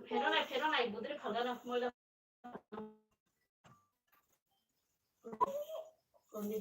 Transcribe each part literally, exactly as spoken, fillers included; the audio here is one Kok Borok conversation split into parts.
Pherwnai, pherwnai, budri phalgano, moila. Kondi.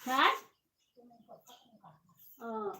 Ha? Oh.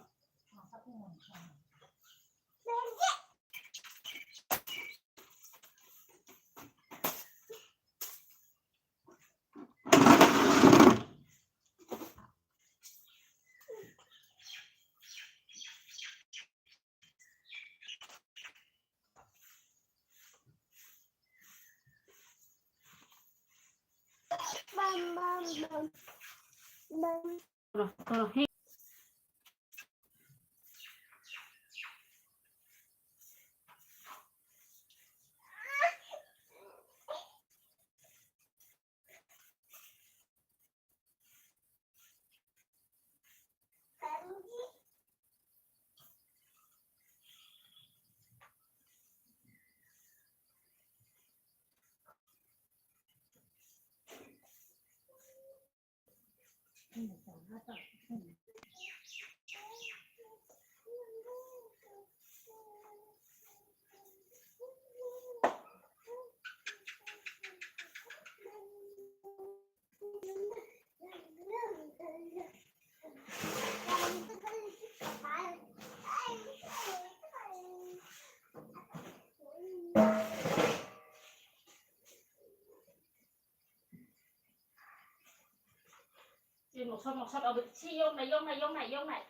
Moksa moksa abo si yong nai, yong nai, yong nai, yong nai.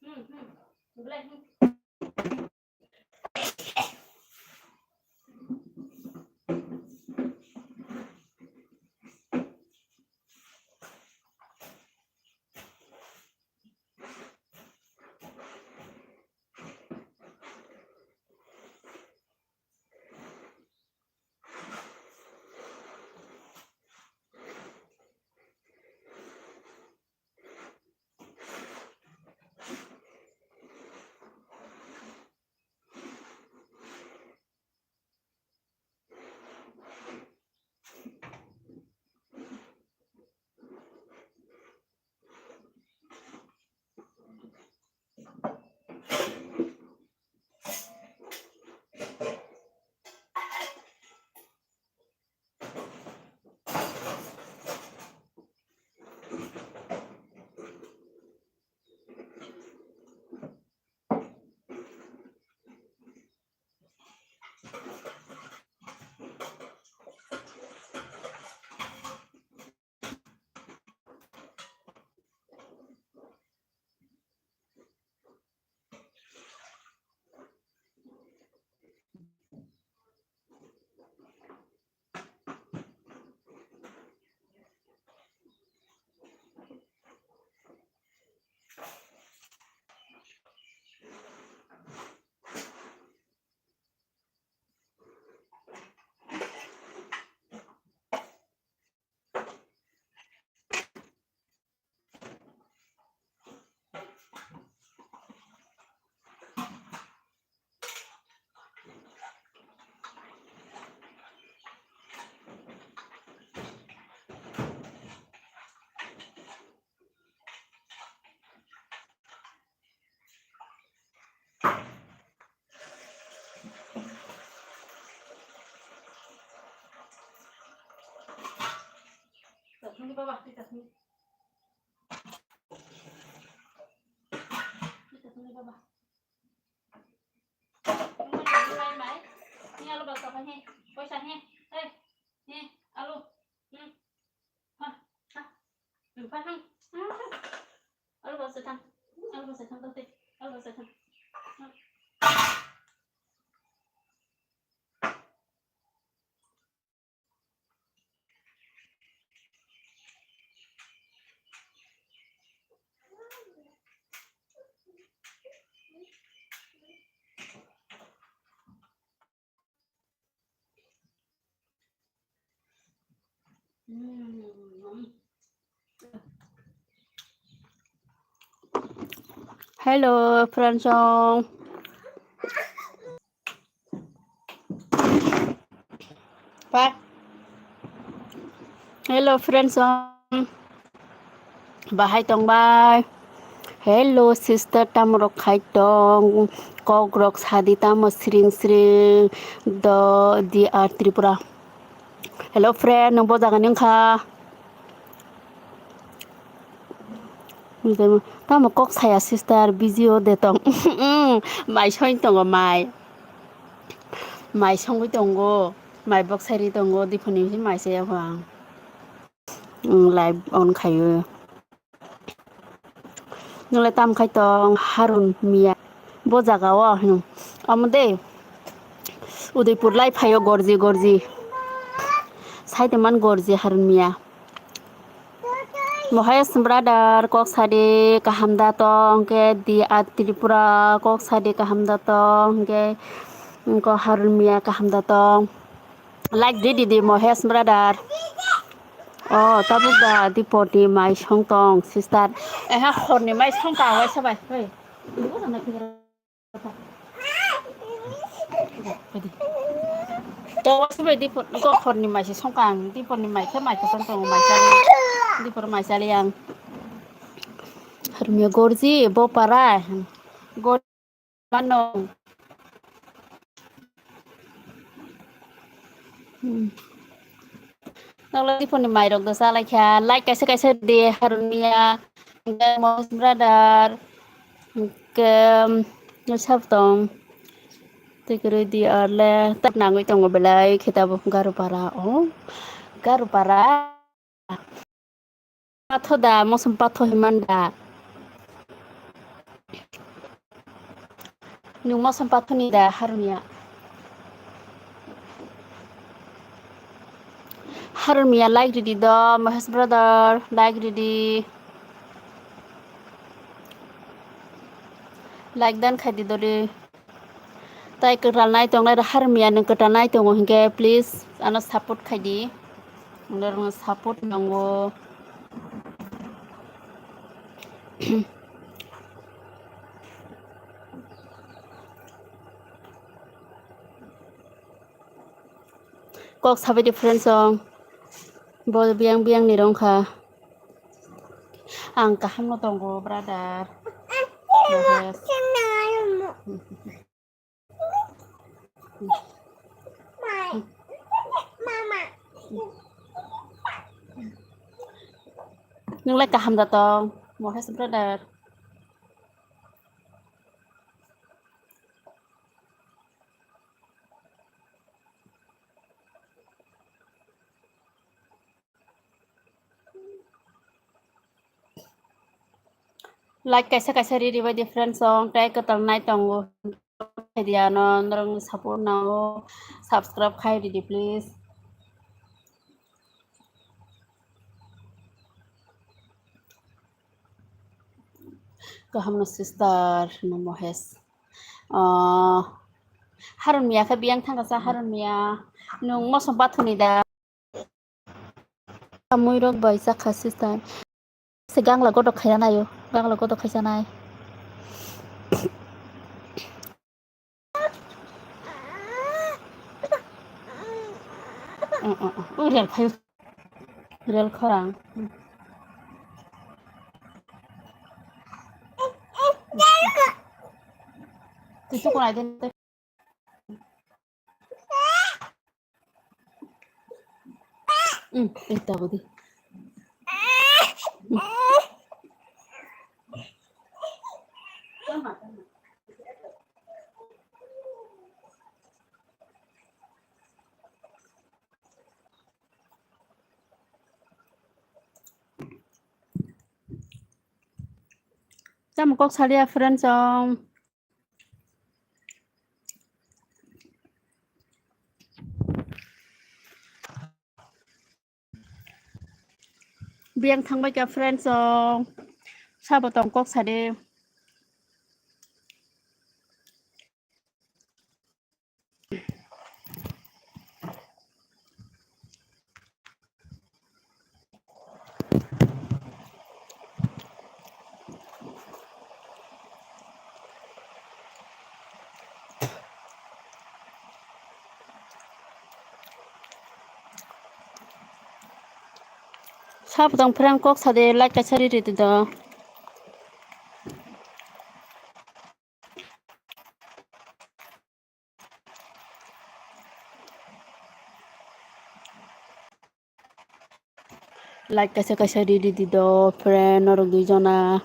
Hmm, hmm. Belai, hmm. Ni baba, tita sini. Tita sini baba. Ni alu bal kapan he? Poisa he? Hei, he, alu. Hmm. Ha, ha. Hmm, pa hang. Ha, ha. Alu bal setang. Alu bal setang, tante. Alu bal setang. Ha. Hello, friends song. Pa. Hello, friends song. Bahai tong bai. Hello, sister, tamo rok khai tong. Kok rok sadi tamo sring sring do di ar Tripura. Hello, friend, nung bo jaga ni wngkha? Tamo kok saya, sister, busy o de tong. Mai soi tongo, mai. Mai songwi tongo. Mai bok sai ri tongo. Diphoni mai saya ang. Live on khaio. Nole tam khai tong Harun Miya. Bo jaga o, hmm. Omo de. Udaipur lai phaio gorji gorji. Saite man gorji Harun Miya. Mohesh brother, kok sadi kaham da tong ke di at Tripura, kok sadi kaham da tong ke ko Harun Miya kaham da tong. Like di di di Mohesh brother. Oh, tabuk da Dipor ni mai song tong sister. Eha hor ni mai song ka wai sabai. Hei. To sabai Dipor ko hor ni mai se song ka ang Dipor ni mai khe mai kosong tong mai chali. Dipor mai chali ang. Harmia gorji bo para. Gor Mano. Hmm. Nokla Dipor ni mai rok do chalai kha. Like kaisa kaisa di Harun Miya. Hingke Mohs brother. Hingke, um, sab tong. Twi kwrwi di arle. Tak nangwi tongo belai khe tabuk Garu para. Oh. Garu para. Patho da, mosom patho himan da. Nung mosom patho ni da, Harmia. Harmia like ridi do, Mahesh brother, like ridi. Like dan khai di dori. Tai kwtal nai tongnai rok Harmia nwng kwtal nai tongo hinkhe please ano support khai di. Norokno support nango. Kok sabai di friends song. Bo biyang biyang ni rong kha. Ang kaham no tongo brother. Mahesh. Nung lai kaham da tong, Mahesh brother. Like kaisa kaisa riri bai di friends song, tei kwtal nai tongo. Media no norok support nango, subscribe khai ridi please. Kaham no sister no Mohesh. Ah, Harun Miya khe biyang thangkasa Harun Miya. Nung mosom pathuni da. Mui rok bai chakha sister. Se gangla godo khaina nayo. Gangla godo khaisa nai. Ui rel phayo. Rel khorang. Tui chukun aide. Hmm, ita budi. Tamo kok salia friends song. Biyang thangbai kha friends song. Sabo tong kok sadi. Sabo tong friend kok sadi like kaisa ri ri di do. Like kaisa kaisa ri ri di do friend norok dui jona.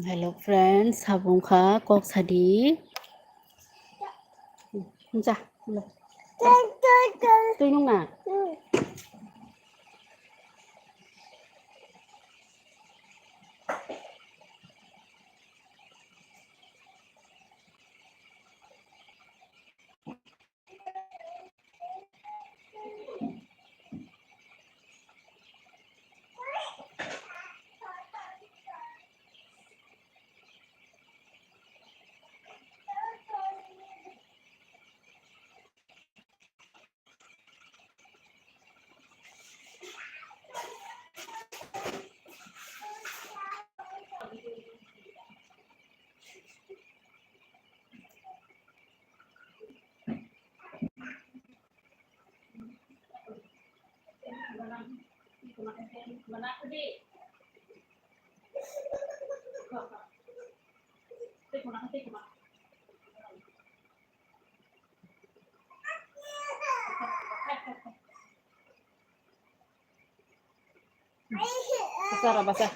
Hello friends, sabung kha kok sadi. Ja, twi nung na. Basa ra, basa.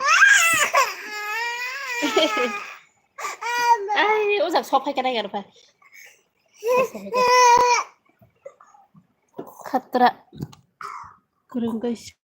Ai, ujak sophai kana yar pha. Khatra. Kurung guys.